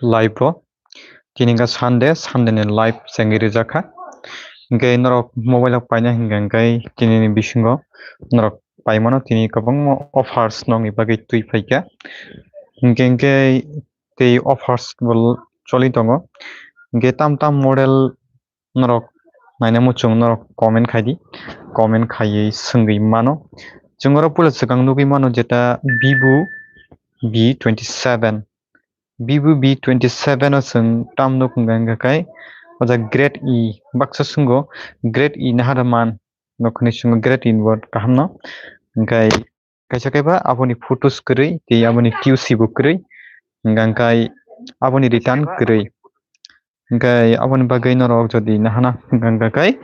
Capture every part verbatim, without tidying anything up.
live o. Tini wngkha Sunday, Sunday ni live chengwi rijak kha. Hwnkhe norok mobile o paina hwnkha hwnkhe tini ni bisingo norok paimano tini kwbangma offers nongni bagwi twi phaikha. Hwnkhe hwnkhe tei offers bo choli tongo. Hwnkhe tam tam model norok naina muchung norok comment khai di, comment khaiwi swngwi mano. Chwng oro puila swkang nugwi mano jeta Vivo V twenty seven, Vivo V twenty seven o chwng tam nuk hwnkha hwnkha khai o jaga grade E baksa swnggo, grade E naharma nokni chwngno grade E bo kahamno hwnkhe kaisa kaiba aboni photos kwrwi tei aboni Q C bo kwrwi hwnkha hwnkhe aboni return kwrwi. Hwnkhe aboni bagwi norok jodi nahana hwnkha hwnkha khai,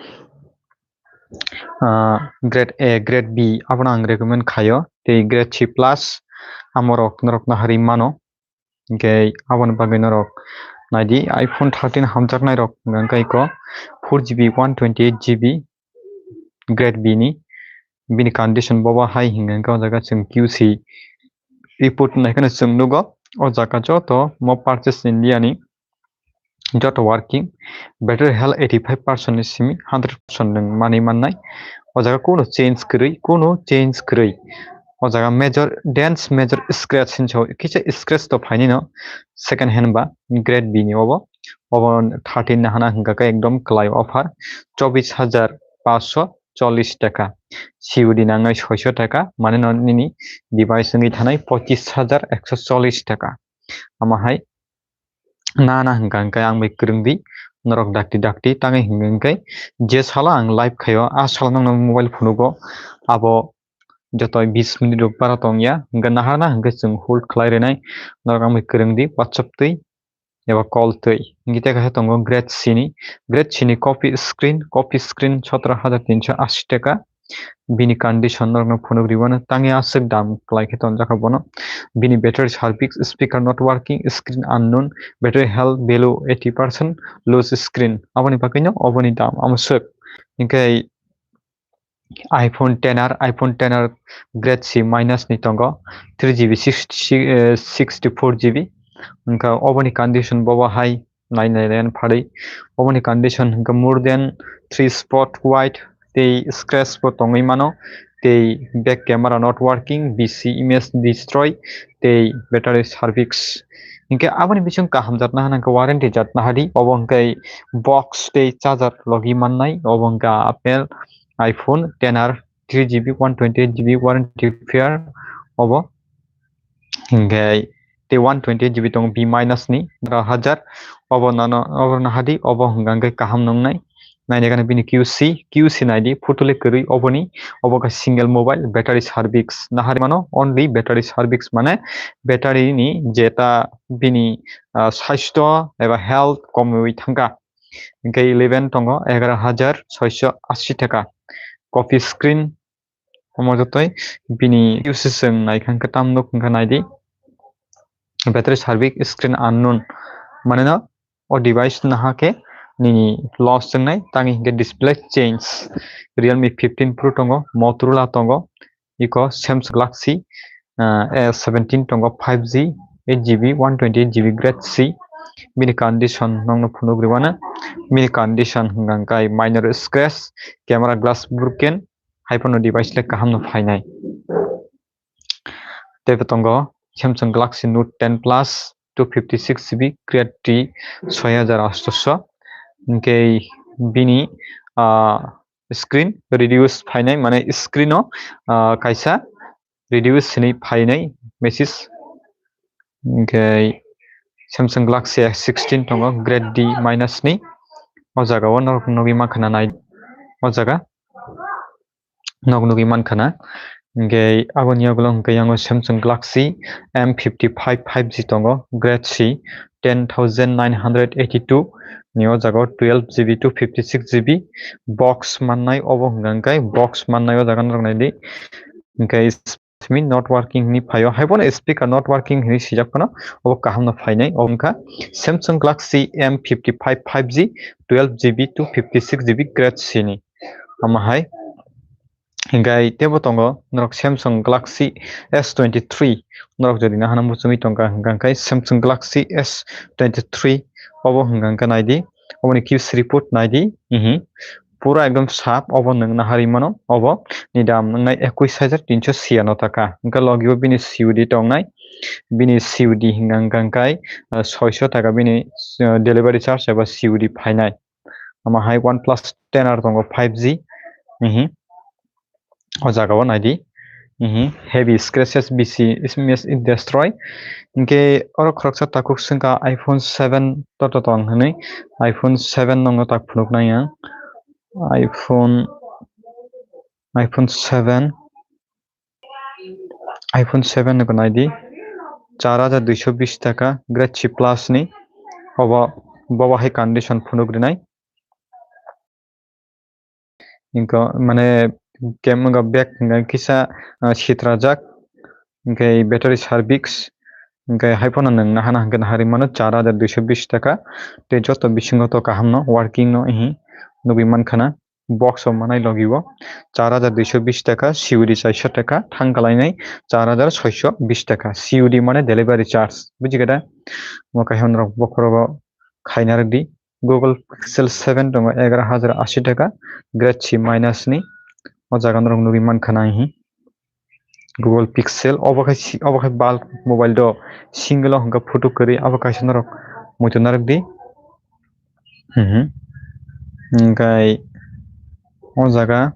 ah, grade A, grade B abono ang recommend khaio tei grade C plus amorok norok naharwi mano. Hwnkhe aboni bagwi norok naidi iPhone thirteen hamjaknairok hwnkha hwnkhe iko four G B one twenty eight G B grade B ni bini condition bobo hai hwnkha hwnkhe o jaga chwng Q C report naikheno chwng nugo o jaga joto mo purchase India ni joto working, battery health eighty five percent ni simi hundred percent nwng manwi mannai. O jaga kuno change kwrwi, kuno change kwrwi. O jaga major, dense major scratch hinwi sao, kisa scratch to phainwi no second hand ba grade B ni obo. Obo thirteen nahana hwnkha khe ekdom kwlai offer, chobis hajar paanch sho chollis taka. C O D nangnai soisho taka, mane no nini device wngwi thanai pochis hajar ekso chollis taka. Ama hai nana hwnkha hwnkhe ang bai kwrwng di, norok dakti dakti tangwi hwnkha hwnkhe je salo ang live khaio, a salo nokno mobile phunugo, abo joto bis minute rok bara tongya, hwnkhe naharna hwnkhe chwng hold khlai rwnai, norok ang bai kwrwng di WhatsApp twi eba call twi. Hwnkhe tei kaisa tongo grade C ni, grade C ni copy screen, copy screen sotoro hajar tinsho ashi taka. Bini condition norokno phunuk rwmano tangwi aswk dam kwlai khe tonjakha bono. Bini battery service, speaker not working, screen unknown, battery health below eighty percent, loose screen. Aboni bagwino oboni dam amswk. Hwnkhe iPhone ten R, iPhone ten R grade C minus ni tongo, three G B sixty, eh, sixty four G B. Hwnkhe oboni condition bobo hai nai nai nai pharwi. Oboni condition hwnkhe more than three spot white tei scratch bo tongwi mano, tei back camera not working, B C image destroy, tei battery service. Hwnkhe aboni bising kaham jatna hwnkhe warranty jatna hadi, obo hwnkhe box tei charger logi mannai, obo hwnkhe Apple iPhone ten R three G B one twenty eight G B warranty fair obo. Hwnkhe tei one twenty eight G B tongo B minus ni, hajar. Obo nano, obo nahadi, obo hwnkha hwnkhe kaham nungnai. Naina gana bini Q C, Q C naidi, photo le kwrwi oboni, obo khe single mobile, battery service. Nahari mano, only battery service mane battery ni jeta bini, ah, saisto eba health komwi thangkha. Hwnkhe eleven tongo, egaroh hajar soisho ashi taka. Copy screen, omo jotoi bini Q C chwng naikha hwnkhe tam nuk hwnkhe naidi. Battery service screen unknown. Maneno o device naha khe nini loss wngnai, tangwi hwnkhe display change. Realme fifteen Pro tongo, Motorola tongo, iko Samsung Galaxy, ah, A seventeen tongo, five G, eight G B, one twenty eight G B grade C. Bini condition nokno phunuk rwmano. Bini condition hwnkha hwnkhe minor scratch, camera glass broken, hai phano device le kaham no phainai. Tei bo tongo Samsung Galaxy Note ten Plus, two fifty six G B, grade D, soi hajar atsho. Hwnkhe bini, ah, screen reduce phainai, mane screen o, ah, kaisa reduce hinwi phainai message. Hwnkhe Samsung Galaxy S sixteen tongo, grade D minus ni. O jaga o norok nugwi mankha na nai, o jaga. Nok nugwi mankha na. Hwnkhe aboni yagulo hwnkhe yango Samsung Galaxy M fifty five five G tongo, grade C, ten thousand nine hundred eighty two ni o jaga o twelve G B two fifty six G B box mannai, obo hwnkha hwnkhe box mannai o jaga norok naidi. Hwnkhe simi not working hinwi phaio, hai bono speaker not working hinwi swijak phano obo kaham no phainai. Obo wngkha Samsung Galaxy M fifty five five G twelve G B two fifty six G B grade C ni. Omo hai Hinkhe teibo tongo norok Samsung Galaxy S twenty-three, norok jodi nahana muchungwi tongkha hinkha khe Samsung Galaxy S twenty-three obo hinkha khe naidi, oboni Q C report naidi, ihi pura ekdom sap, obo nwng naharwi mano, obo ni dam wngnai ekush hajar tinso siya no taka, hinkhe logi o bini C U D tongnai, bini C U D hinkha khe, ah, soiso taka bini, ah, delivery charge eba C U D phainai. Omo hai OnePlus ten R tongo five G, ihi o jaga o naidi, ihi heavy scratches, B C smash, it destroy. Hinkhe oro khoroksa takhuk swngkha iPhone seven to to tong hinwi, iPhone seven nokno tak phunuknai ang, iPhone, iPhone seven, iPhone seven no naidi, char hajar duiso bish taka, Grade C plus ni, obo, bobo hai condition phunuk rinai. Hinkhe mane camera back hinkhe kisa, ah, sitrajak, hinkhe battery service, hinkhe hai phano nwng nahana hinkhe naharwi mano char hajar duiso bish taka, tei joto bisingo to kaham no working no ihi nugwi mankha na. Box o manai logi o char hajar duiso bish taka, C U D chairso taka, thang kalainai char hajar soiso bish taka, C U D mane delivery charge, bujikha da? Omo kaisa norok bokhorogo khaina rwdi. Google Pixel seven tongo egaroh hajar ashi taka, Grade C minus ni, o jaga norok nugwi mankha na ihi. Google Pixel, obo khai si-, obo khai bulk mobile do, single o hwnka photo kwrwi, abo kaisa norok muitu narwk di. Mhm. Hinkhe o jaga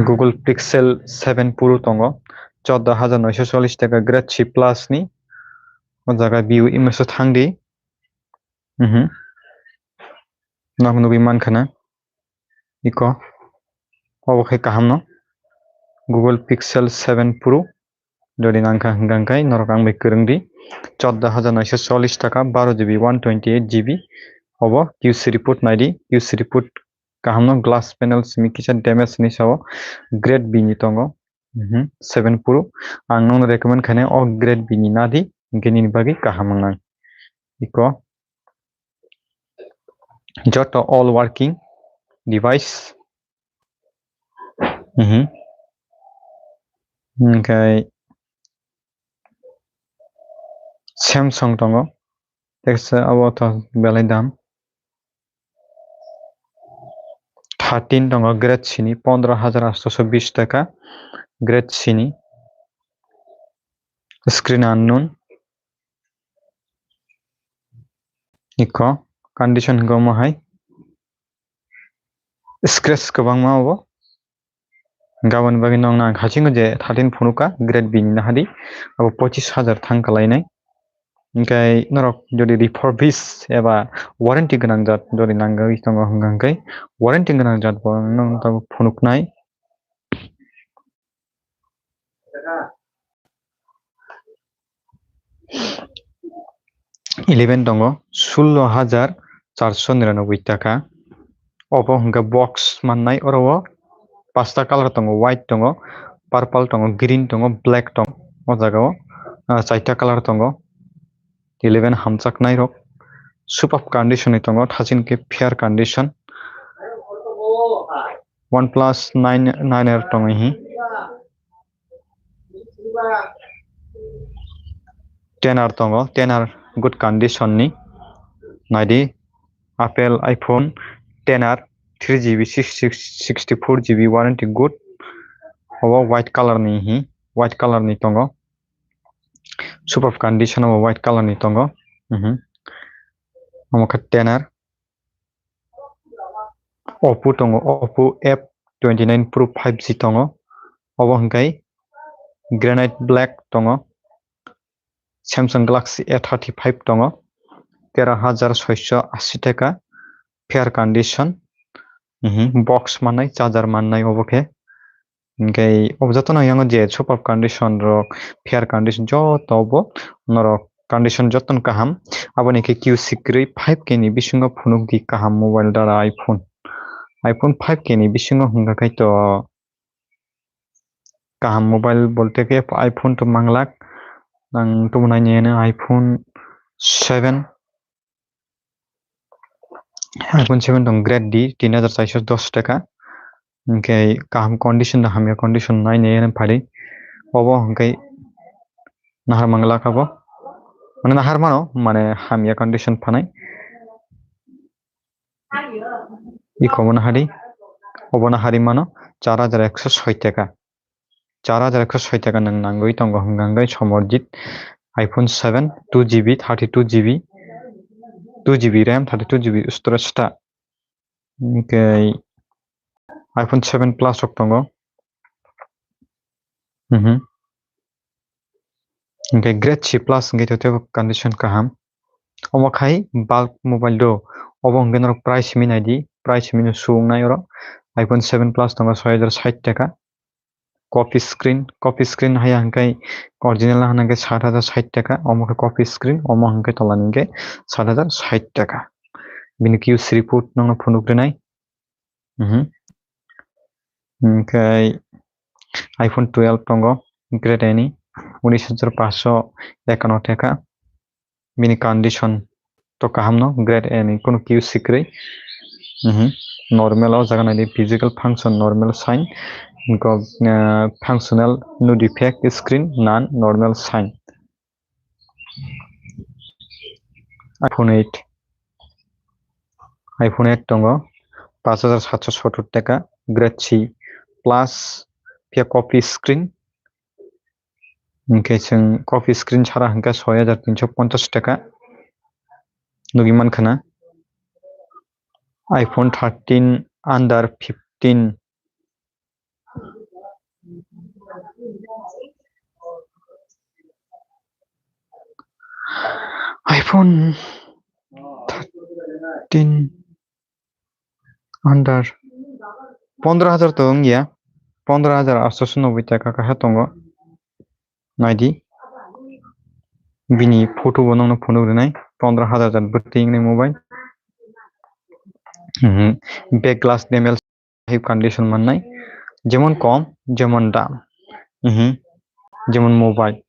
Google Pixel seven Pro tongo, chordo hajar noisho chollish taka, Grade C plus ni, o jaga view image o thang di. Mhm. Nok nugwi mankha na. Iko. Obo khe kaham no. Google Pixel seven Pro. Jodi nangkha hwnkha khe norok ang bai kwrwng di. Chordo hajar noisho chollish taka, baro G B, one twenty eight G B. Obo Q C report nai di. Q C report kaham no, glass panel simi kisa damage hinwi sao. Grade B ni tongo. Mhm, seven Pro. Ang nokno recommend khainai o Grade B ni nadi, hinkhe nini bagwi kaham wngnai. Iko joto all working device. Mhm. Hinkhe Samsung tongo. Teksa abo to belai dam. Thirteen tongo, Grade C ni, pondro hajar astoso bish taka, Grade C ni. Screen unknown. Iko condition hinkhe omo hai. Scratch kwbangma obo. Gaboni bagwi nokno ang hasingo je thirteen phunukha, Grade B ni nahadi, abo pochis hajar thang kalainai. Hinkhe norok jodi refurbish eba warranty gwnang jat jodi nangwi tongo hwnka hwnkhe, warranty gwnang jat bo nokno tabuk phunuknai. Eleven tongo, sullo hajar charso niranoboi taka. Obo hwnkhe box mannai, oro o pasta colour tongo, white tongo, purple tongo, green tongo, black tongo. O jaga o, ah, chaita colour tongo. Eleven hamjaknai rok. Superb condition ni tongo, thaching khe fair condition. OnePlus nine, nine R tongo hi. Ten R tongo, ten R good condition ni. Naidi, Apple iPhone ten R, three G B, six, six, sixty-four G B warranty good. Obo white colour ni hi, white colour ni tongo. Superb condition o white colour ni tongo. Mhm. Omo khe ten R. Oppo tongo, Oppo F twenty-nine Pro five G tongo. Obo hwnkhe granite black tongo. Samsung Galaxy A thirty-five tongo. Tero hajar soiso ashi taka. Fair condition. Mhm. Box mannai, charger mannai obo khe. Hinkhe obo jotono yango je superb condition rok, fair condition joto obo norok condition jotono kaham. Aboni khe Q C kwrwi five K ni bisingo phunuk di kaham mobile dara iPhone. iPhone five K ni bisingo hwnkha khe to kaham mobile bolte khe iPhone to manglak. Ang tubunai nini iPhone seven. iPhone seven tong grade D, tin hajar chairso dos taka. Hwnkhe kaham condition da hamya condition nai nai phari. Obo hwnkhe nahar mangla kha bo. Mane nahar mano, mane hamya condition phanai. Iko bo nahari, obo nahari mano char hajar ekso soi taka. Char hajar ekso soi taka nwng nangwi tongo hwnkha hwnkhe Somorjit iPhone seven, two G B, thirty-two G B, two G B RAM, thirty-two G B storage ta. Hwnkhe iPhone seven Plus rok tongo. Mhm. Hwnkhe grade C plus hwnkhe totebo condition kaham. Omo khai bulk mobile do. Obo hwnkhe norok price simi naidi, price simi no su wngnai oro. iPhone seven Plus tongo soi hajar sait taka. Copy screen, copy screen haya hwnkhe original hwnka hwnkhe sat hajar sait taka, omo khe copy screen, omo hwnkhe tola ni hwnkhe sat hajar sait taka. Bini Q C report nokno phunuk rwnai. Mhm. Hwnkhe iPhone twelve tongo, grade A ni, unis hajar paanch sho ekanno taka. Bini condition to kaham no, grade A ni, kunu Q C kwrwi. Mhm. Normal o jaga naidi, physical function normal sign, go, ah, functional no defect, screen non normal sign. iPhone eight, iPhone eight tongo, paanch hajar satsho sottor taka, grade C plus, phiya copy screen. Hwnkhe chwng copy screen sara hwnkhe soi hajar tinsho ponchash taka nugwi mankha na. iPhone thirteen under fifteen. iPhone thirteen under pondro hajar to wngya, pondro hajar atsho noboi taka kaisa tongo. Naidi, bini photo bo nokno phunuk rwnai, pondro hajar jat bwtwi wngnai mobile. Mhm. Back glass damage hai condition mannai, jemon kom, jemon dam. Mhm. Jemon mobile.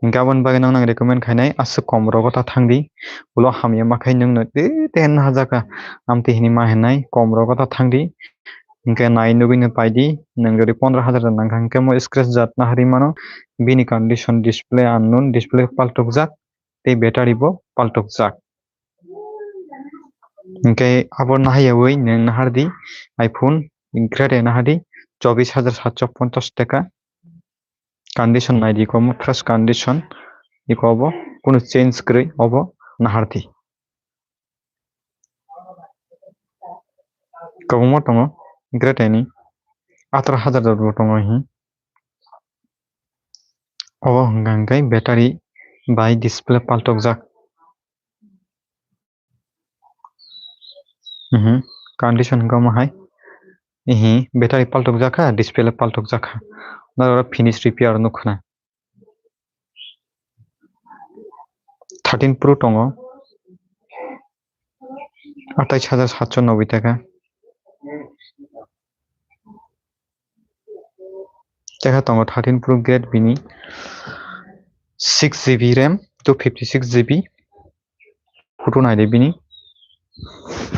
Hwnkhe aboni bagwi nokno ang recommend khainai, aswk kom rogo ta thangdi. Ulo hamya ma khai nwngno tei ten hajakha, amtwi hinwi ma hinai, kom rogo ta thangdi. Hwnkhe nai nugwi no paidi, nwng jodi pondro hajar nangkha hwnkhe mo scratch jat nahari mano, bini condition display unknown, display paltokjak, tei battery bo paltokjak. Hwnkhe abo nahaiyawi nwng nahardi, iPhone grade A nahardi, chobis hajar satsho ponchash taka. Condition naidi, iko omo fresh condition, iko obo kunu change kwrwi, obo nahardi. Kwbangma tongo, grade A ni atharo hajar jat bo tongo hi. Obo hwnkha hwnkhe battery bai display paltokjak. Mhm. Condition hwnkha omo hai. Ihi, battery paltokjak kha, display paltokjak kha. Norok finish repair nukha na. Thirteen Pro tongo. Atais hajar satso noboi taka. Tei khe tongo thirteen Pro grade bini six G B RAM, two fifty six G B. Photo naidi bini.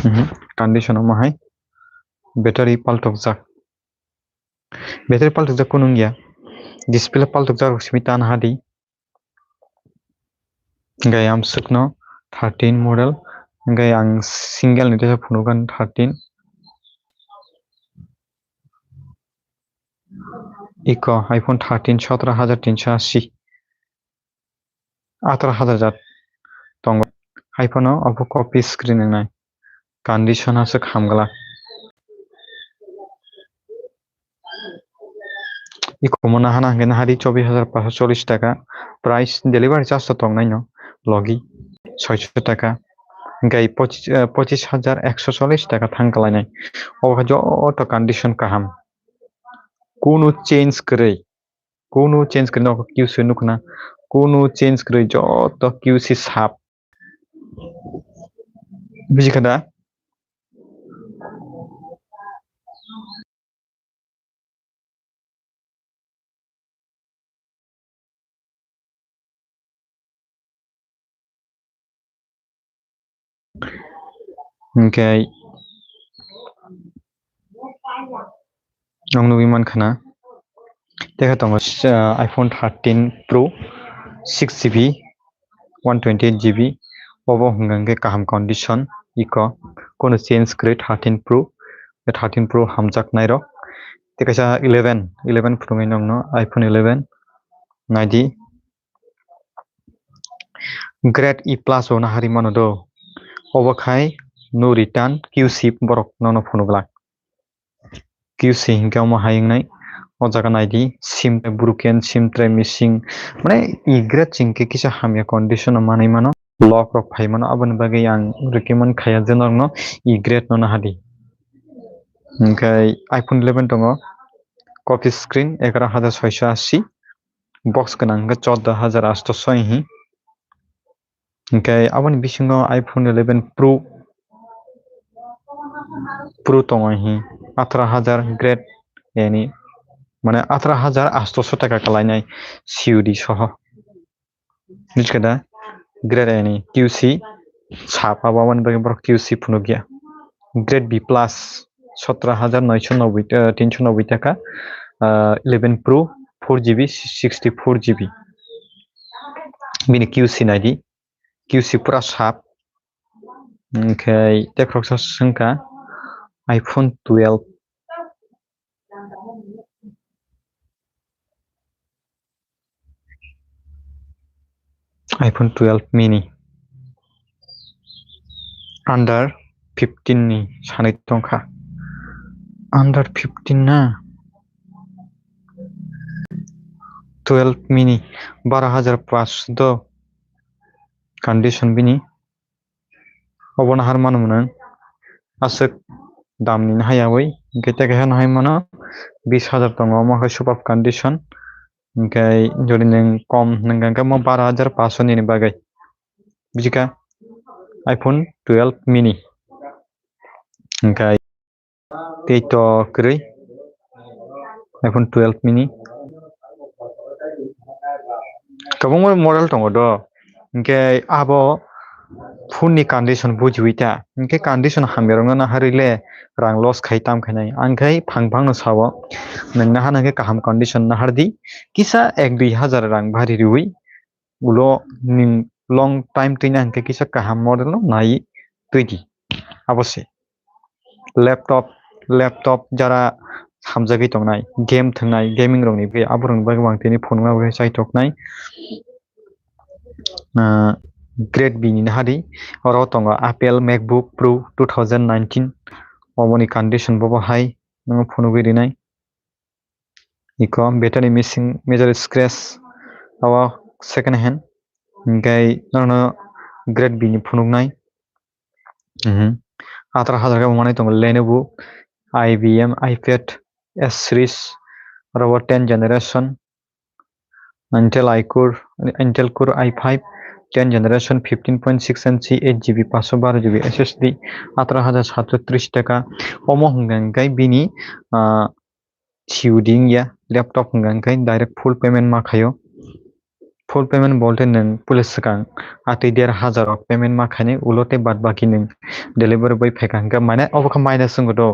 Mhm, condition omo hai. Battery paltokjak. Battery paltokjak kunu wngya. Display paltokjak rok simi tan hadi. Hwnkhe amswkno thirteen model. Hwnkhe ang single ni teisa phunukha thirteen. Iko iPhone thirteen sotro hajar tinsho ashi. Atharo hajar jat tongo. Hai phano obo copy screen wngnai. Condition aswk hamglak. Ikomo nahana hwnkhe nahari chobis hajar paanch sho chollis taka. Price delivery charge to tongnaino logi soisho taka. Hwnkhe pochis, eh, pochis hajar ekso chollis taka thang kalainai. Obo khe joto condition kaham. Kunu change kwrwi. Kunu change kwrwi no Q C nukna. Kunu change kwrwi joto Q C sap. Bujikha da? Hwnkhe ang nugwi mankha na, tei khe tongo, ah, iPhone thirteen Pro, six G B, one twenty eight G B, obo hwnkha hwnkhe kaham condition, iko, kono change kwrwi thirteen Pro, thirteen Pro hamjaknai rok. Tei kaisa eleven, eleven phunugwi nokno iPhone eleven naidi, Grade E plus o nahari mano do. Obo khai no return Q C borok nono phunuk glak. Q C hinkhe omo hai wngnai. O jaga naidi, sim tei broken, sim tei missing. Mane E grade hinkhe kisa hamya condition o manwi mano. Lock rok phai mano, aboni bagwi ang recommend khaiya je norokno E grade no nahadi. Hinkhe iPhone eleven tongo, copy screen egaroh hajar soisho ashi, box gwnang hwnkhe chordo hajar astoso hi. Hinkhe aboni bisingo iPhone eleven Pro, Pro tongo hi, atharo hajar grade A ni, mane atharo hajar astoso taka kalainai C U D soho. Bujikhada, grade A ni Q C sap, abo aboni bagwi borok Q C phunukya. Grade B plus, sotro hajar noisho noboi, eh, tinsho noboi taka, ah, eleven Pro, four G B, sixty four G B. Bini Q C naidi, Q C pura sap. Hinkhe tei khoroksa swngkha iPhone twelve. iPhone twelve mini under fifteen ni sanwi tongkha. Under fifteen na? Twelve mini, baro hajar paanch do condition bini. Obo nahar mano mwnang aswk dam ni nahai yawi, hinkhe tei kaisa nahai mano bis hajar tongo, omo khe super condition. Hinkhe jodi nwng kom hwnka hinkhe omo baro hajar paanch sho ni bagwi. Bujikha, iPhone twelve mini. Hinkhe tei to kwrwi iPhone twelve mini. Kwbangma model tongo do. Hinkhe abo phone ni condition bujiwi ta. Hinkhe condition hamya rokno naharwi le rang loss khai tam khainai. Ang khai phang phang no sao. Nwng nahar hinkhe kaham condition nahardi. Kisa ek dui hajar rang bari riwi ulo nwng long time twina hinkhe kisa kaham model no nai twidi. Abo se. Laptop, laptop jara hamjagwi tongnai, game thwngnai, gaming rokni bagwi, aborokni bagwi ang tini phone wngna bagwi chaithoknai. Ah, grade B ni nahadi, oro tongo Apple MacBook Pro two thousand nineteen, omoni condition bobo hai, nwngo phunugwi rinai. Iko battery missing, major scratch, abo second hand, hinkhe norokno grade B ni phunuknai. Mhm. Atharo hajar khe bo manwi tongo Lenovo I B M iPad S series, oro bo ten generation, Intel iCore, Intel Core i five, ten generation, fifteen point six inch, eight G B, paanch sho baro G B S S D, atharo hajar satsho tris taka. Omo hwnka hinkhe bini, ah, C U D wngya, laptop hwnka hinkhe direct full payment ma khaio. Full payment bolte nwng pule swkang atwi der hajar rok payment ma khainai, ulo tei bad baki nwng delivery boy phaikha hinkhe mane obo khe minus wngkha do,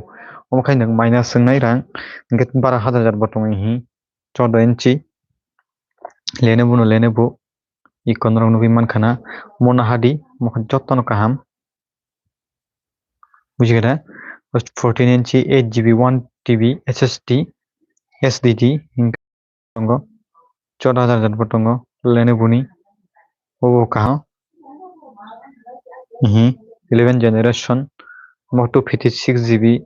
omo khai nwng minus wngnai rang hinkhe baro hajar hajar bo tongwi hi. Chordo inchi Lenovo no Lenovo, iko norok nugwi mankha na, omo nahadi, omo khe jotono kaham. Bujikha da? Fourteen inchi, eight G B, one T B, S S D, S D D, hinkhe tongo, chordo hajar hajar bo tongo, Lenovo ni, obo kaham. Mhm, eleven generation, omo two fifty six G B,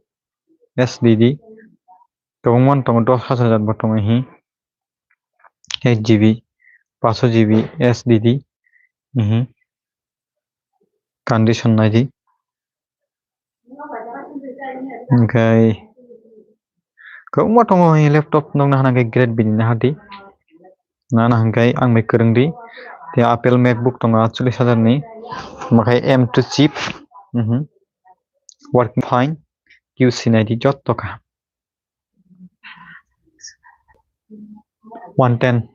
S D D, kwbangma tongo, dos hajar hajar bo tongo hi, eight G B, paanch sho G B S D D, mhm. Condition naidi. Hinkhe kwbangma tongo hi laptop nokna hwnka hinkhe grade B ni nahadi. Nana hinkhe ang bai kwrwngdi. Tei Apple MacBook tongo aatchollish hajar ni. Omo khe M two chip. Mhm. Working fine. Q C naidi jotto kaham. One ten.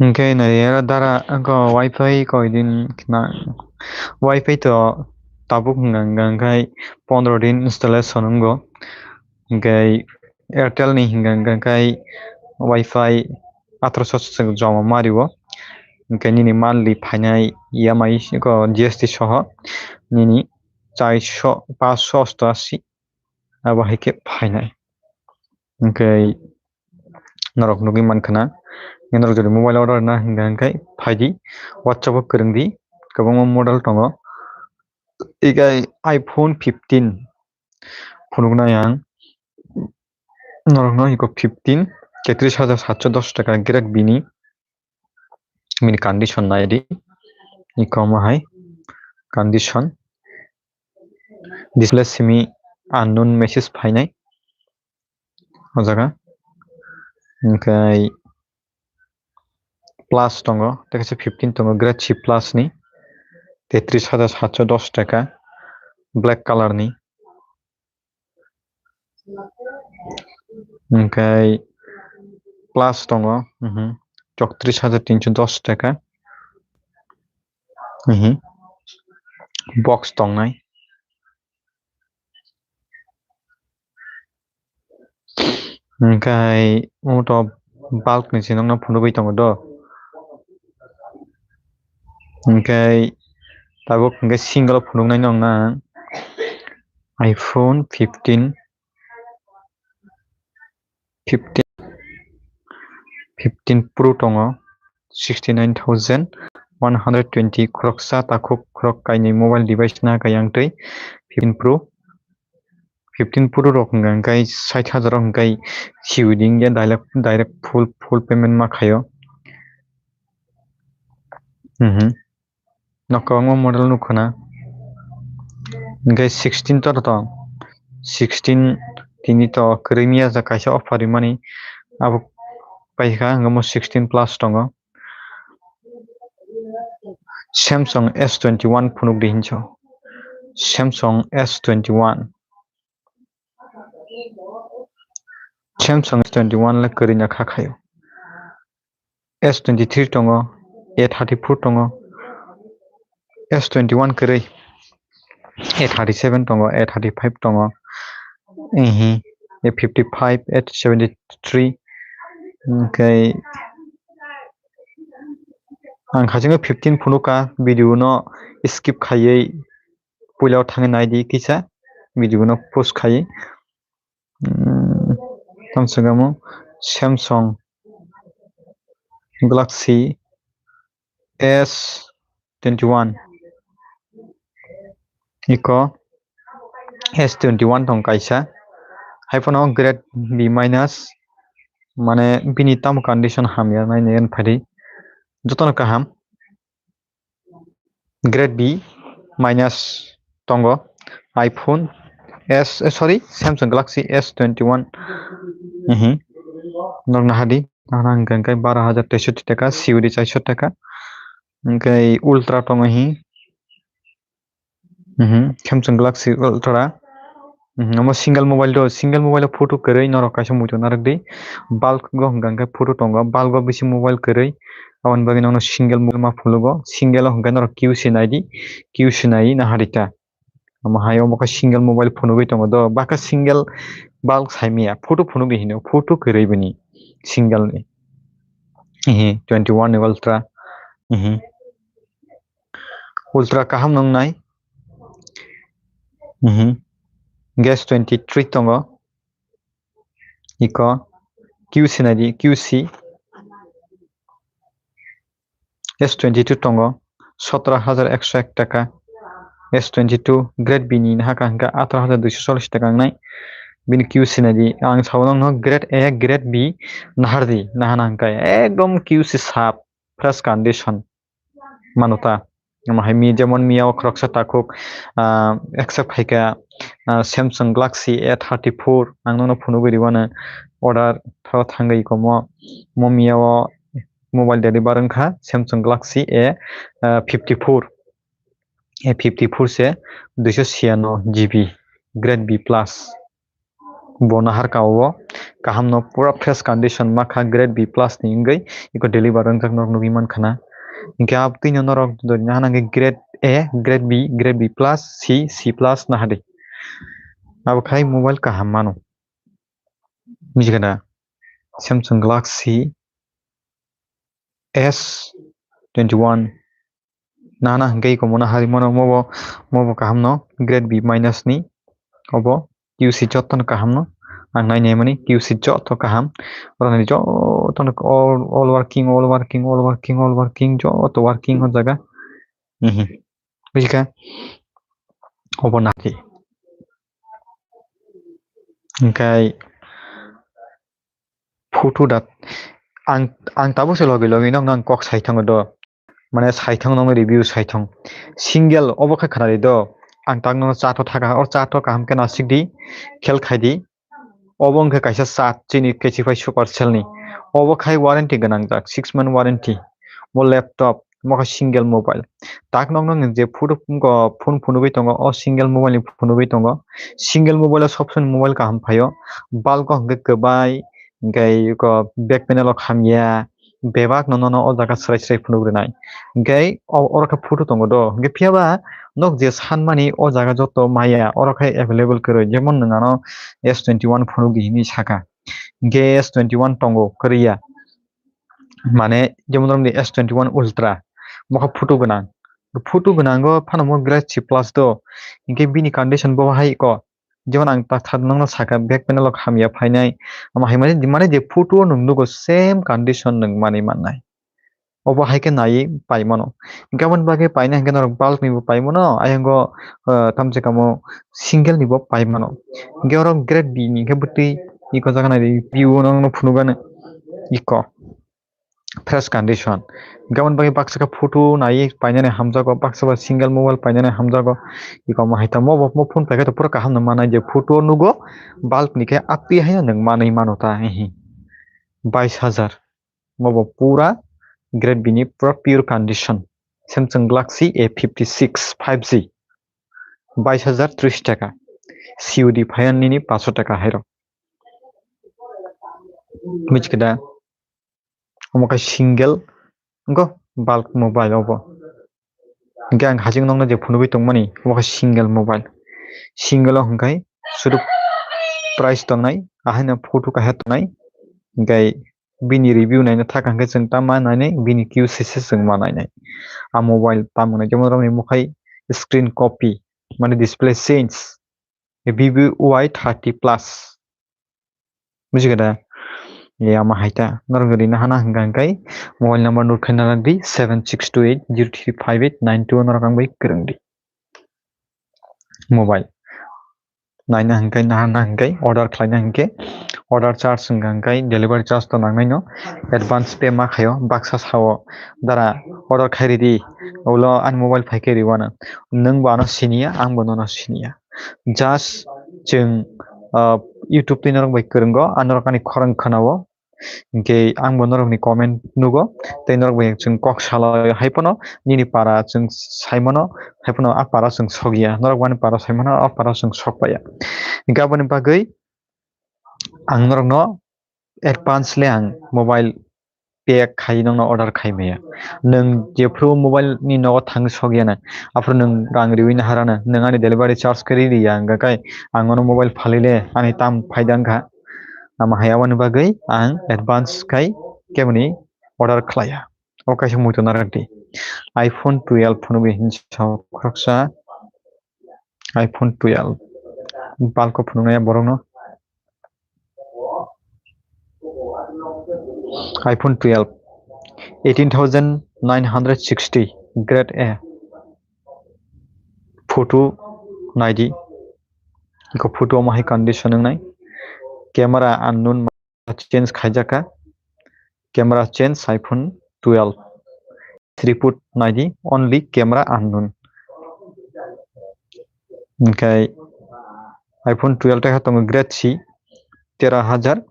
Hwnkhe nai aro dara wngkha wifi koi din khna, wifi to tabuk hwnka hwnka hwnkhe pondro din installation wngo, hwnkhe Airtel ni hwnka hwnka hwnkhe wifi atroso joma mario, hwnkhe nini monthly phainai E M I eko G S T soho nini charso paanch sho osto ashi abo hai khe phainai. Hwnkhe norok nugwi mankha na, norok jodi mobile order na hwnka hwnkhe phaidi, WhatsApp o kwrwngdi, kwbangma model tongo. Ikai iPhone fifteen phunuknai ang, norokno iko fifteen, tetris hajar satso dos taka grade B ni. Bini condition naidi, iko omo hai condition, display simi unknown message phainai o jaga, hwnkhe plus tongo, tei kaisa fifteen tongo, grade C plus ni, tetris hajar satso dos taka, black color ni. Hwnkhe plus tongo, mhm, chowtris hajar tinso dos taka. Mhm. Box tongnai. Hwnkhe omo to bulk ni se nokno phunugwi tongo do. Hwnkhe tabuk hwnkhe single o phunuknai nokna iPhone fifteen, fifteen, fifteen Pro tongo, sixty nine thousand one hundred twenty, khoroksa takhuk khorok kainwi mobile device na kayang twi fifteen Pro. Fifteen Pro rok hwnka hwnkhe sait hajar rok hwnkhai C O D wngya direct, direct full, full payment ma khaio. Mhm. No kwbangma model nukho na. Hwnkhe sixteen to tong. Sixteen tini to kwrwi miya ja kaisa offer rimani. Abo paikha hwnkhe mo sixteen plus tongo. Samsung S twenty one phunuk di hinso. Samsung S twenty one. Samsung S twenty one le kwrwi no kha khaio. S twenty three tongo, A thirty four tongo, S twenty one kwrwi, A thirty seven tongo, A thirty five tongo, ehe, A fifty five, A seventy three, hwnkhe ang hachingwi fifteen phunukha, video no skip khaiwi puila o thangwi naidi kisa, video no post khaiwi. Hmm, tamo se kamo Samsung Galaxy S twenty one. Iko S twenty one tong kaisa. Hai phano grade B minus, mane bini tamo condition hamya nai nai phadi. Jotono kaham. Grade B minus tongo iPhone S, eh, sorry, Samsung Galaxy S twenty one. Mhm. Nok nahadi, nahana hwnkhe baro hajar teishoti taka, C O D chairso taka. Hwnkhe Ultra tongo hi. Mhm, Samsung Galaxy Ultra. Mhm, omo single mobile do, single mobile o photo kwrwi norok kaisa muitu narwk di. Bulk go hwnkha hwnkhe photo tongo, bulk o bisi mobile kwrwi. Aboni bagwi nono single mobile ma phunukgo, single o hwnkhe norok Q C naidi, Q C nai naharita. Omo hai omo khe single mobile phunugwi tongo do, baka single bulk saimaya, photo phunugwi hino, photo kwrwi bini single ni. Ehe, twenty one ni Ultra. Ehe. Ultra kaham nungnai. Mhm. Gas twenty three tongo. Iko Q C naidi, Q C. S twenty two tongo, sotro hajar ekso ek taka. S twenty two grade B ni haka hwnkha atro hajar duiso chollish taka wngnai. Bini Q C naidi, ang sao nokno grade A, grade B nahardi, nahana hwnkha ekdom Q C sap, fresh condition. Mano ta. Omo hai mi jemon miya o khoroksa takhuk, ah, accept khaikha, ah, Samsung Galaxy A thirty four, ang nono phunugwi rwmano order tho thangwi komo, mo miya o mobile deliver wngkha Samsung Galaxy A, ah, fifty four, A fifty four se duiso chhiyano G B, grade B plus. Bo naharka o kaham no pura fresh condition ma kha, grade B plus ni wngwi iko deliver wngjak norok nugwi man khana. Hinkhe abtwino norok dori na hana hinkhe grade A, grade B, grade B plus, C, C plus na hadi. Abo khai mobile kaham mano. Mijikada Samsung Galaxy S twenty-one nana hingke iko mona hari mano mobo, mobo kaham no grade B minus ni obo Q C joto no kaham no ang nai nai mani Q C joto kaham oro ni joto no all, all working, all working, all working, all working joto working o jaga. Mhm. Buji kha? Obo naki. Hingke photo dat ang, ang tabuk se logi logi nokno ang kok sai thango do. Mane sai thang nokno review sai thang. Single obo khe khwnari do. Ang tak nokno cha tho thaka, o cha tho kaham khe nasik di, khel khai di. Obo wngkha kaisa chat chini K C five Supercell ni. Obo khai warranty gwnang jak, six month warranty. Bo laptop, mo khe single mobile. Tak nokno nwng je photo phone phunugwi tongo, o single mobile ni phunugwi tongo. Single mobile o sob somoi mobile kaham phaio. Bulk o hwnkhe kwbai, hwnkhe eko back panel o khamya, bebak no nono o jaga srai srai phunuk rwnai. Hwnkhe o, oro khe photo tongo do. Hwnkhe phiya ba nok je sanmani o jaga joto maya, oro khe available kwrwi. Jemon nwng ano S twenty-one phunuk di hinwi saka. Hwnkhe S twenty-one tongo kwrwi ya. Mane jemon romni S twenty-one Ultra. Mokha photo gwnang. Photo gwnango phano mo grade C plus do. Hwnkhe bini condition bo hai ko. Jemon ang ta thar nokno saka back panel o hamya phainai. Ama hai mani, mani je photo o nwng nugo same condition nwng manwi mannai. Obo hai khe naiwi pai mano. Hingke aboni bagwi paina hingke norok bulk ni bo pai mano, ayang go, ah, tamse kamo single ni bo pai mano. Hingke oro grade B ni hingke bwtwi iko jaga nai review o nokno phunukgani iko. Fresh condition. Hingke aboni bagwi baksa khe photo naiwi painani hamjago, baksa ba single mobile painani hamjago. Iko ma hai tamo bo, bo phone paikhe to pura kaham no manai je photo o nugo, bulk ni khe atwi haino nwng manwi mano ta, ehi. Bais hajar. Obo pura grade B ni pura pure condition. Samsung Galaxy A fifty-six five G. Bais hajar tris taka. C O D phaiya nini paso taka hairo. Michikda. Omo khe single, wngkha bulk mobile obo. Hingke ang haching nokno je phunugwi tongmani, omo khe single mobile. Single o hwnkhe sudu price tongnai, ahaino photo kaisa tongnai. Hingke bini review naina thaka hwnkhe chwng tamo nainai, bini Q C se chwng ma nainai. A mobile tamo nai, jemon romni mukhai screen copy, mane display change, Vivo Y thirty plus. Buji khe da? Ye ama hai ta. Norok rina hana hwnkha hwnkhe mobile number note khaina nang di seven six two eight zero three five eight nine two norok ang bai kwrwng di. Mobile. Naina hwnkhe, nahana hwnkhe, order khlaina hwnkhe, order charge hwnkha hwnkhe, delivery charge to nangnai no, advance pay ma khaio, baksa sao, dara order khai ridi, ulo ani mobile phaikhe riwano, nwng bo ano siniya, ang bo nono siniya. Just chwng, ah, YouTube twi norok bai kwrwngo, a norok ani khorang khwnao, hinkhe ang bo norokni comment nugo, tei norok bai chwng kok salaio, hai phano nini para chwng saimano, hai phano a para chwng sokya, norok bo ani para saimano, a para chwng sokpaiya. Hinkhe aboni bagwi ang norokno advance le ang mobile pack khai nokno order khai maya. Nwng jephru mobile ni nogo thang sokya na, aphuru nwng rang riwi naharana, nwng ani delivery charge khe ri riya, hwnkha khe ang nono mobile phali le ani tam phaida wngkha. Ama hai aboni bagwi ang advance khai keboni order khlaiya. O kaisa muitu narak di. iPhone twelve phunugwi hinwi sao khoroksa. iPhone twelve. Bulk o phunuknai borokno. iPhone twelve. Eighteen thousand nine hundred sixty grade A. Photo naidi. Iko photo omo hai condition wngnai. Camera unknown change khaijak kha. Camera change iPhone twelve. Three put naidi, only camera unknown. Hwnkhe iPhone twelve ta khe tongo grade C, tera hajar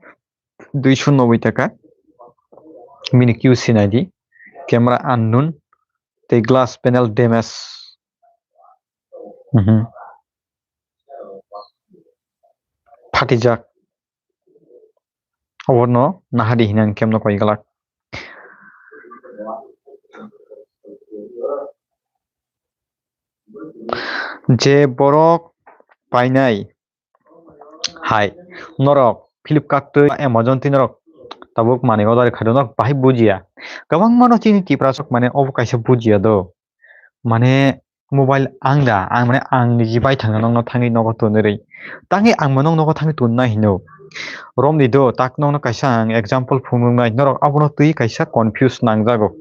duiso noboi taka. Bini Q C naidi, camera unknown, tei glass panel damage. Mhm. Phatijak. Oborno nahadi hinang kemno koi galak. Je borok painai hai, norok Flipkart tei Amazon tei norok tabuk manwi order khato norok bahai bujiya. Kwbangma no chini Tiprasok mane obo kaisa bujiya do. Mane mobile ang da, ang mane ang niji bai thangna nokno thangwi nogo tonwi rwi. Tangwi ang mano nogo thangwi tonnai hino. Romni do, tak nokno kaisa ang example phunuknai, norok abono twi kaisa confuse nangjago.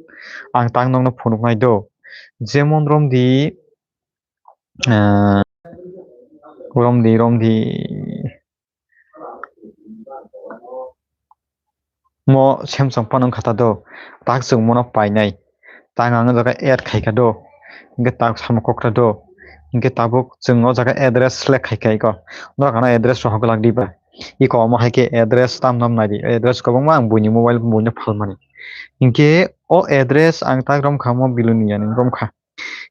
Ang tak nokno phunuknai do. Jemon romdi, ah, romdi, romdi. Mo Samsung phano wngkha ta do, tak chwng mono painai, tak ang o jaga add khaikha do, hinkhe tak samo kokra do, hinkhe tabuk chwng o jaga address select khaikha iko, norok ano address rohor glak diba, iko omo hai khe address tam tam nai di, address kwbangma ang buini mobile buino phalmani, hinkhe o address ang tak romkha mo Bilonia ni romkha,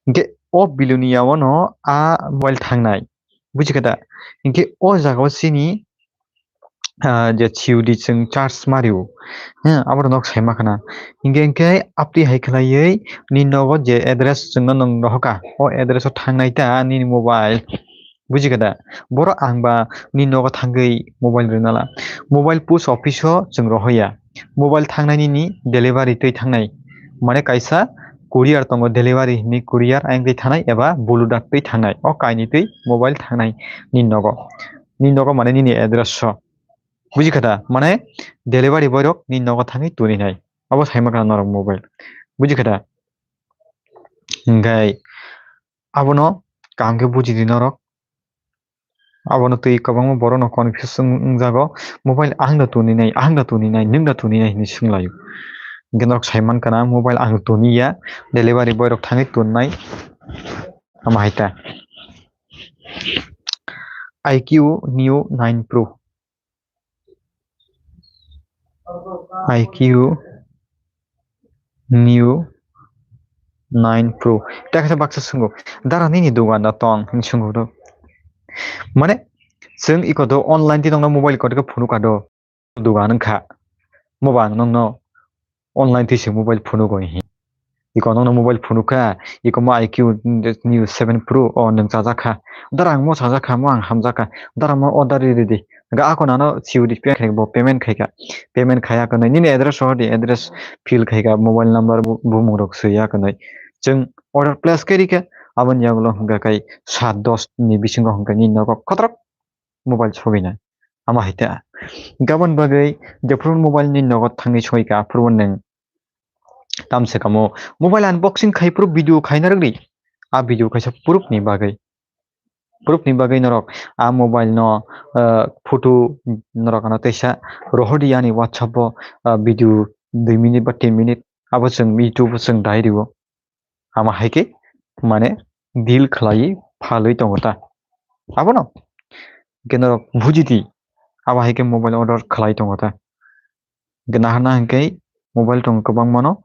hinkhe o Bilonia o no a mobile thangnai. Buji kha da? Hinkhe o jaga o chini, ah, je C O D chwng charge ma rio. He, abo rok nok sai ma khana. Hinkhe, hinkhe aptwi hai khlaiwi ni nogo je address chwngno nwng rohoka, o address o thangnai ta nini mobile. Buji kha da? Borok ang ba ni nogo thangwi mobile rwnala. Mobile post office o chwng rohoya. Mobile thangnai nini delivery twi thangnai. Mane kaisa courier tongo, delivery hinwi courier ayang twi thangnai eba buludak twi thangnai. O kainwi twi mobile thangnai nini nogo. Nini nogo mane nini address o. Buji kha da? Mane delivery boy rok nini nogo thangwi toni nai. Abo sai ma khana norok mobile. Buji kha da? Hinkhe abono kaham khe buji di norok. Abono twi kwbangma borokno confuse wng-, wngjago. Mobile ahwngno toni nai, ahwngno toni nai, nwngno toni nai hinwi swnglaio. Hinkhe norok sai mankha na mobile ang toni ya, delivery boy rok thangwi tonnai. Ama hai ta. I Q Neo nine Pro. I Q Neo nine Pro. Tei kaisa baksa swngo, "Dara nini dogan da tong?" hinwi swngo do. Mane, chwng iko do online twi tongna mobile kotor khe phunukha do. Dogan wngkha. Moba ang nokno online twi se mobile phunugo hi. Iko nokno mobile phunukha, iko mo I Q Neo seven Pro o nwng chajakha. Dara ang mo chajakha, mo ang hamjakha. Dara mo order ri ridi. Ga ako nano C O D pay khai, bo payment khaika. Payment khaya kwnwi nini address rohor di, address fill khaika, mobile number bu-, bumung rok swiya kwnwi. Chwng order place khe rikha, aboni yagulo hwnkha kai sat dos ni bisingo hwnkha nini nogo kotorok mobile sogwina. Ama hai ta. Gabon bagwi jephuru mobile ni nogo thangwi sogwika, aphuru nwng tamse kamo mobile unboxing khai phuru video khaina rwgwi. A video kaisa proof ni bagwi. Proof ni bagwi norok a mobile no, ah, photo norok ano teisa rohor di ani WhatsApp o, ah, video dui minute ba tin minute abo chwng YouTube o chwng dai rio. Ama hai khe mane deal khlai phalwi tongo ta. Abono hwnkhe norok buji di, abo hai khe mobile order khlai tongo ta. Hwnkhe nahar na hwnkhe mobile tongo kwbangma no.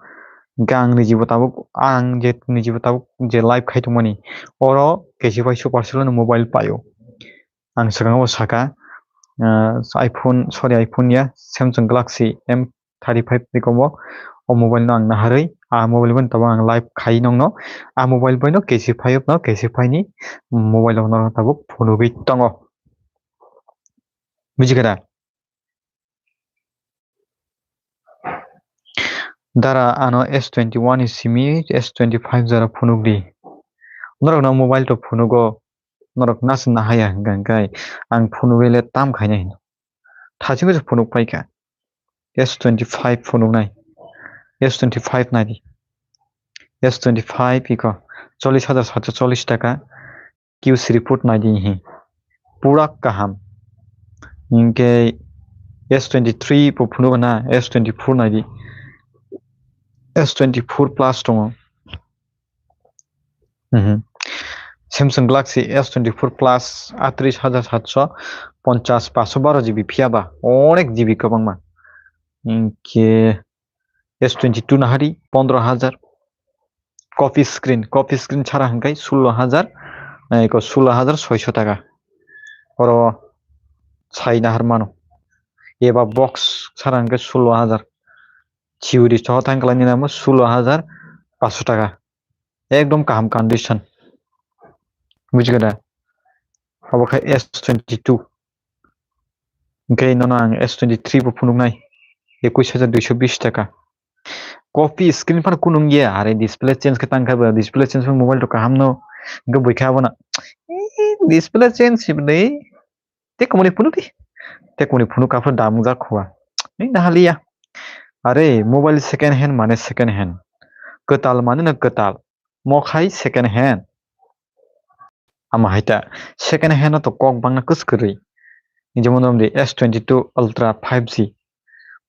Hwnkhe ang nijibo tabuk, ang je nijibo tabuk je live khai tongmani, oro kesi bai super sale no mobile paio. Ang swkango saka, ah, iPhone, sorry, iPhone ya, Samsung Galaxy M thirty-five ni komo o mobile no ang naharwi, a mobile bai tabuk ang live khai nongno, a mobile bai no kesi five no, kesi five ni mobile no tabuk phunugwi tongo. Buji kha da? Dara ano S twenty-one ni simi S twenty-five jora phunuk di. Norok no mobile to phunugo, norok nas nahaya hwnkha hwnkhe ang phunugwi le tam khaina hino. Thachingwi se phunuk paikha. S twenty-five phunuknai. S twenty-five nai di. S twenty-five iko chollish hajar satsho chollish taka. Q C report nai di hi. Pura kaham. Hinkhe S twenty-three bo phunukna, S twenty-four nai di. S twenty-four plus tongo. Mhm. Samsung Galaxy S twenty-four plus atris hajar satsho ponchas, paso baro G B phiya ba, onek G B kwbangma. Hinkhe S twenty-two nahari, pondro hajar. Coffee screen, coffee screen chara hwnkhe sullo hajar, eh, ko sullo hajar soisho taka. Oro sai nahar mano. Eba box sara hwnkhe sullo hajar. Theory soho thang khlainai namo sullo hajar paanso taka. Ekdom kaham condition. Bujikha da? Abo khe S twenty-two. Hwnkhe nono ang S twenty-three bo phunuknai. Ekwis hajar duiso bis taka. Copy screen phano kunung ya, are display change khe tang kha ba, display change phano mobile rok kaham no, hwnkhe bui kha abono. Eh, display change sibni. Te kumuni phunuk di. Te kumuni phunuk aphuru damjak khua. Ni nahaliya. Are mobile second hand mane second hand. Kwtal mane na kwtal. Mo khai second hand. Ama hai ta second hand no to kok bangna kwskwrwi. Jemon omdi S twenty-two Ultra five G.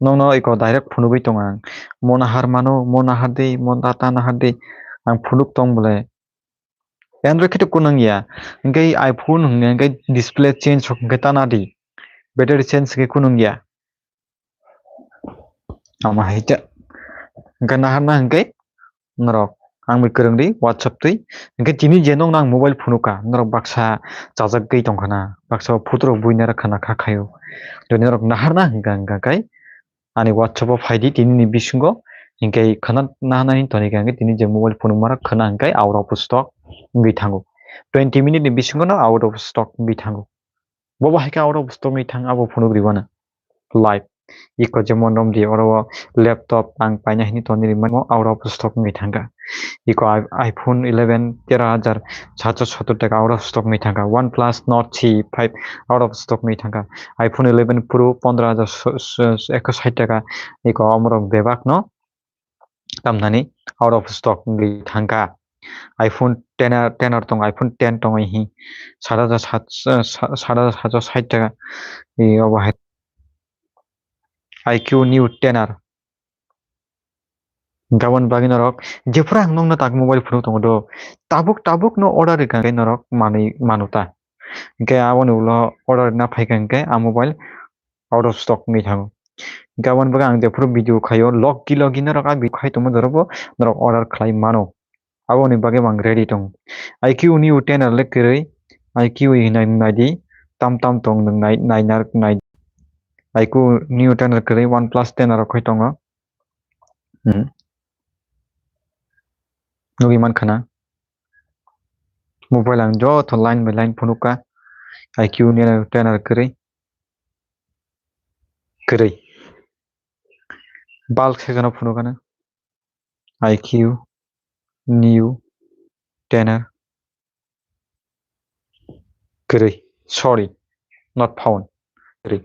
Nokno iko direct phunugwi tong ang. Mo nahar mano, mo nahar di, mo data nahar di. Ang phunuk tong bole. Android khe to kunung ya. Hwnkhe iPhone hwnkhe display change rok hwnkhe tana di. Battery change khe kunung ya. Ama hai ta. Hwnkhe nahar na hwnkhe norok ang bai kwrwng di WhatsApp twi. Hwnkhe tini je nokno ang mobile phunuk kha. Norok baksa chajak gwi tong khana. Baksa photo rok buina rok khana kha khaio. Tini norok nahar na hwnkhe hwnkhe ani WhatsApp o phai di tini ni bisingo. Hwnkhe khana nahana hin toni khe hwnkhe tini je mobile phunuk ma rok khana hwnkhe out of stock wngwi thango. Twenty minute ni bisingo no out of stock wngwi thango. Bo bo hai khe out of stock wngwi thang abo phunuk ribana. Live. Iko jemon romdi oro o laptop ang paina hini toni rimani out of stock wngwi thangkha. Iko i-, iPhone eleven tero hajar satsho sottor taka out of stock wngwi thangkha. OnePlus Nord C five out of stock wngwi thangkha. iPhone eleven Pro pondro hajar so-, so-, ekso sait taka. Iko omorok bebak no tamnani out of stock wngwi thangkha. iPhone ten, ten tongo, iPhone ten tongo hi sat hajar sat, sa-, sat hajar satsho sait taka. I obo hai I Q Neo ten. Gabon bagwi norok jephuru ang nokno tak mobile phunuk tongo do, tabuk tabuk no order rikha khe norok manwi manu ta. Hwnkhe aboni ulo order rina phaikha hwnkhe a mobile out of stock wngwi thango. Hwnkhe aboni bagwi ang jephuru video khaio, logi logi norok a video khai tongma jorabo norok order khlai mano. Aboni bagwi bo ang ready tongo. I Q Neo ten le kwrwi, I Q hinwi naidi, tam tam tong nwng nai, nai nar, nai. I Q Neo ten kwrwi, OnePlus ten rok khai tongo. Hmm. Nugwi mankha na? Mobile ang joto line by line phunukha. I Q Neo ten kwrwi. Kwrwi. Bulk se gana phunukha na. I Q Neo ten. Kwrwi. Sorry. Not found. Kwrwi.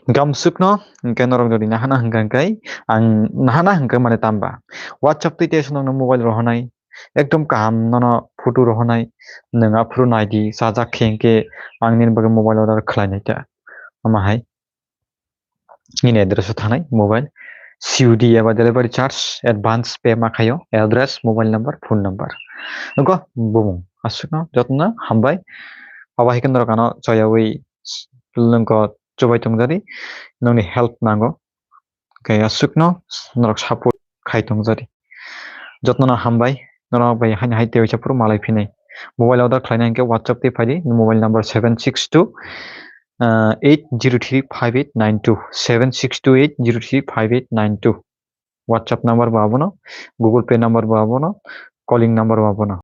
Gamsukno hwnkhe norok jodi nahana hwnkha hwnkhe ang nahana hwnkhe mane tamba. WhatsApp twi teisa nokno mobile rohonai. Ekdom kaham nono photo rohonai. Nwng aphuru naidi chajak khe hwnkhe ang nini bagwi mobile order khlainai ta. Ama hai. Nini address o thanai mobile. C O D eba delivery charge advance pay ma khaio. Address, mobile number, phone number. Nokho bumung. Aswkno jotno hambai. Abo hai khe norok ano choyawi nokho chubai tongjari. Nokni help nango. Khe aswkno norok support khai tongjari. Jotno no hambai. Norok bai haino hai tei waisa phuru malai phinai. Mobile order khlaina hwnkhe WhatsApp tei phaidi. Mobile number seven six two eight zero three five eight nine two, seven six two eight zero three five eight nine two. WhatsApp number bo abono, Google Pay number bo abono, calling number bo abono.